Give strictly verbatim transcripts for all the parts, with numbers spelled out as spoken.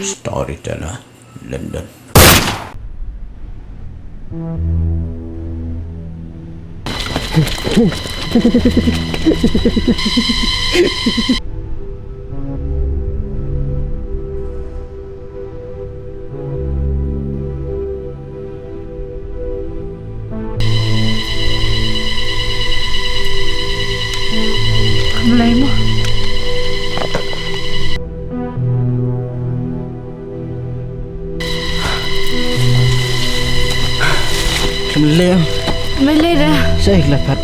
Storyteller, London. Khamlei mo. Khamlei. Khamlei da. Sa ik la phat.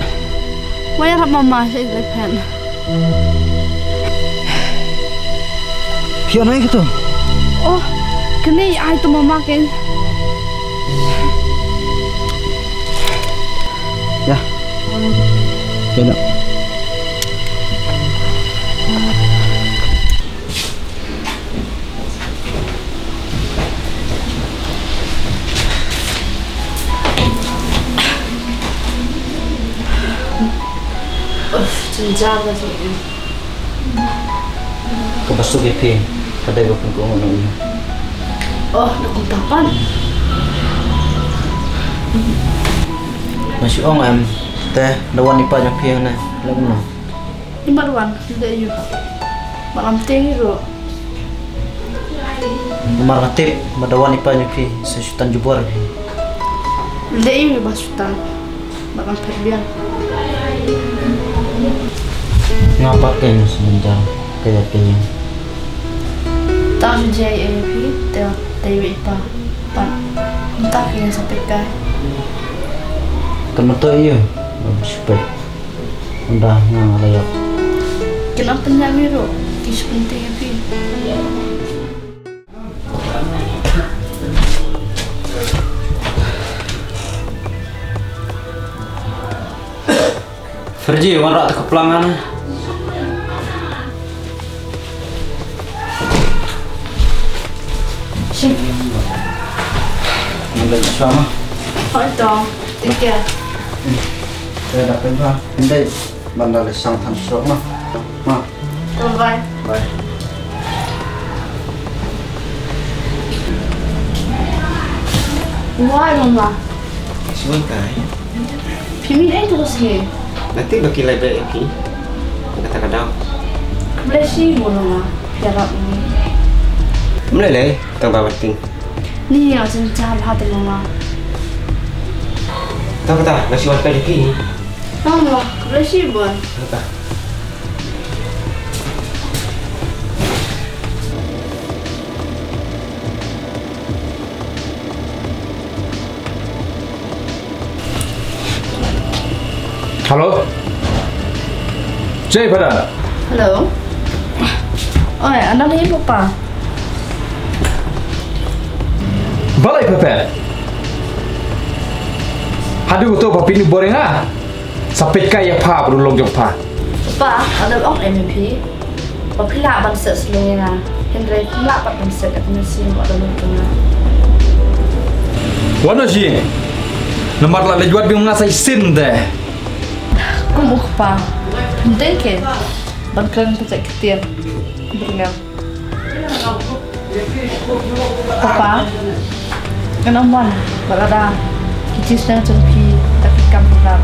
Wa ïarap mama, sa ik la phat. Phi ïoh noh ïa kato? Oh, kane ai to mama kein. Ïa. Ïa noh. Uff, jynjar ka jong i. Kaba suk ïa phi ka dei ba phin kohnguh noh ïa u. Oh, na kumta pat. Nga shu ong em, te da wan i pa jong phi hangne, leh kumno? Ym pat wan, leh aïu? Bad ngam tieng ruh. Namar nga tip ba da wan i pa jong phi sa shu tan jubor ïa phi. Leh aïu ba shu tan? Bad ngam phet biang. Nga pat ka ïing sngewbha ka ïa ka ïing. Tang shu jia ïa phi te te wei pa. Pat. Mynta ka ïing sa peit kai. Kan mynta ïa ba shu peit. Ynda nga la ïap. Kin ym pynïap ïa ruh ki shu pyntieng ïa phi. Fergie, wan rah te ka plang ana. Shin. Nang leit shuwa ma. Hoi to. Take care. Hmm. Te da pynba. Ndai ban da leit shang than shuwa ma. Ma. Bye. Bye. Why, Mama? Shuwa kai. Phi mih ei to ka sngi? Nga tip ba ki leh beh ïa phi. Kata ka daw. Khublei shibun Mama. Ïarap ïa ngi. Ym lei lei, tang ba wat ting. Ni ïa jynjar bha te Mama. Tang kata, nga shu wan peit ïa phi. Mama, khublei shibun. Kata. Hello? Jay pada? Hello? Oi, ana ni papa. Balei papa? Haduh to papi ni boring ah. Sa peit kai ïa pha, bad u long jong pha. Papa, nga da ong em ïa phi. Ba phi lah ban set slung ïa nga. Hynrei phim lah pat ban set ïa ka mynsiem ba ka long jong nga. Wat noh shi. Namar la leit wad biang nga sa shisien te. Kum u kpa. Phim dei ke. Ban kren ka jait ktien. Byrngem. Papa, ngan ym wan bad lada ki jingsneng jong phi da ki kam pynlap.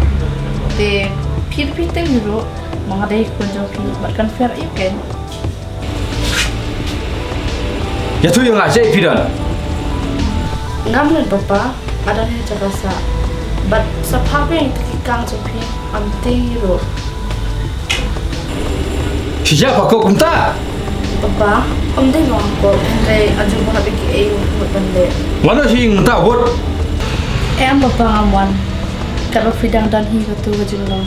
Te phi, phi tip ruh ba nga dei khun jong phi bad kan fair ïa phi. Ïathuh ïa nga, shaei phi don? Ngam don papa. Nga don ha jaka sah. Bad sa phah biang ïa ki kang jong phi, ym tieng ruh. Shisha pha koh kumta? Papa, ym dei ba nga koh, hynrei nga ju buh bad kiei kiei ba nga mut ban leh. Wan noh sha ïing mynta bud. Em papa, ngam wan. Katba phi dang don hi katto ka jinglong.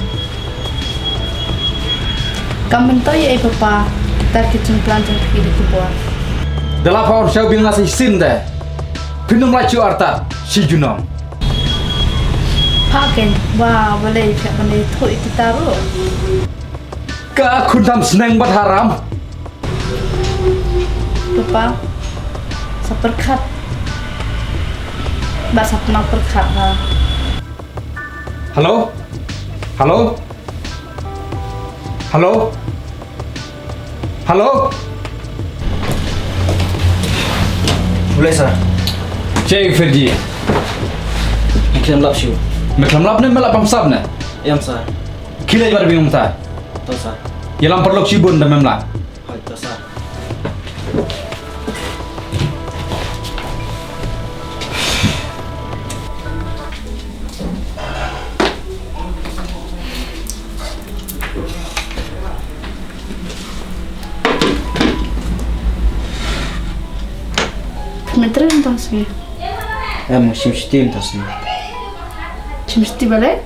Kam myntoi ei papa, kita ki jingplan jong phi da ki bor. Da la pha wan shaw biang nga sa shisien te. Phin ym lah shuh artat shi junom. Pha ken, wa, balei phi hap ban ïathuh ïa kita ruh. Ka khun tham sneng bad haram. Papa, sa pyrkhat. Bad sa pynang pyrkhat ha. Hello? Hello? Hello? Hello? Blesa. Cek Fergie. Khlem lap shu. Me khlem lap ne me lap bamsap ne? Em sir. Khie leit bad biang mynta. To sir. Ïalam paralok shibun da mem lah. Hooid to sir. Metre tang sngi. Em, shim shiti tang sngi. Shim shiti balei?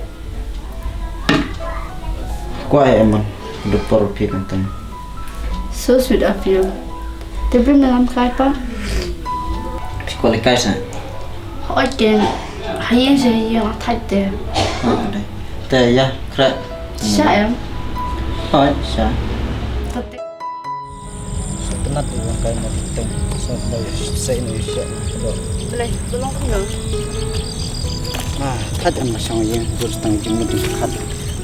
Kwah em man. Duk por phi kan tang. So sweet of you. Te phi me lam kai pa. Phi kwah leh kai sa. Hooid te. Haïing sa haïing thait te. Te ïa kra. Sha em. Hooid sha. Sa tnat ïa kai ma teng sa ba sa ino sha. Leh, tolong kano. Ah, thait em ma shong ïing bur tang jingmut khat.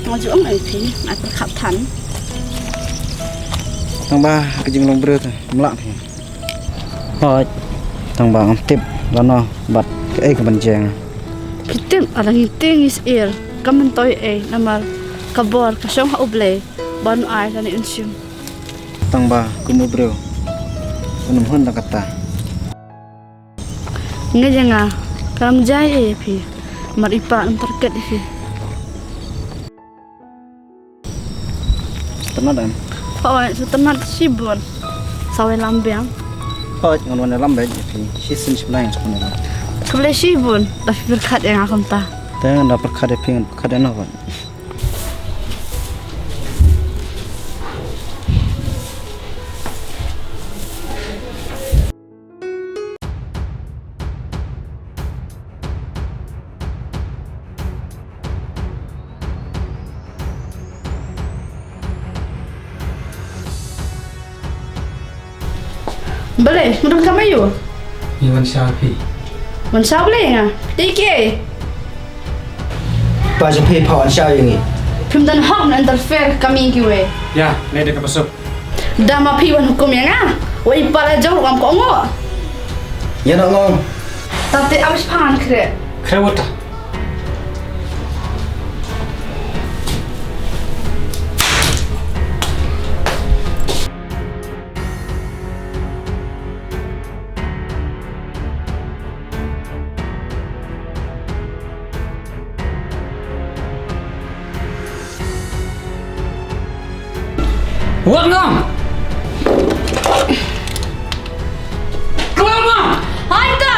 Nga ju ong ai phi, ai pyrkhat than. Tang ba ka jinglong briew te mlak phi. Hooid. Tang ba ngam tip lano bad kaei kaban jia. Phi tip, lada ngi tieng ngi syier kam myntoi ei, namar ka bor ka shong ha U Blei ban ai lane un shim. Tang ba kum u briew un ym hun da kata. Nga jia nga kam jia ei phi. Mar i pa un target phi. Tnat em. Hooid, sa tnat shibun. Sa wei lam biang. Hooid, ngan wan lam biang phi. Shi sin shi blai ngan sa wan lam. Khublei shibun da phi pyrkhat ïa nga kumta. Te ngan da pyrkhat ïa phi, ngan pyrkhat ïa nga. Balei, mudon ka mayu? Ngi wan sha phi. Wan sha balei nga? Te ki ei? Pa jong phi pha wan sha ïa ngi. Phim don hok na interfere ka mi kiwei. Ïa, ne de ka pasuk. Da ma phi wan hukum ïa nga. Wa i pa la jong ruh ngam kohnguh. Ïa na ngong. Tate am shi phangan kre. Kre wata. Wat ngam. Keluar ngam. Hai ta.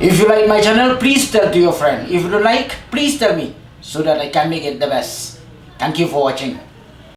If you like my channel, please tell to your friend. If you don't like, please tell me so that I can make it the best. Thank you for watching.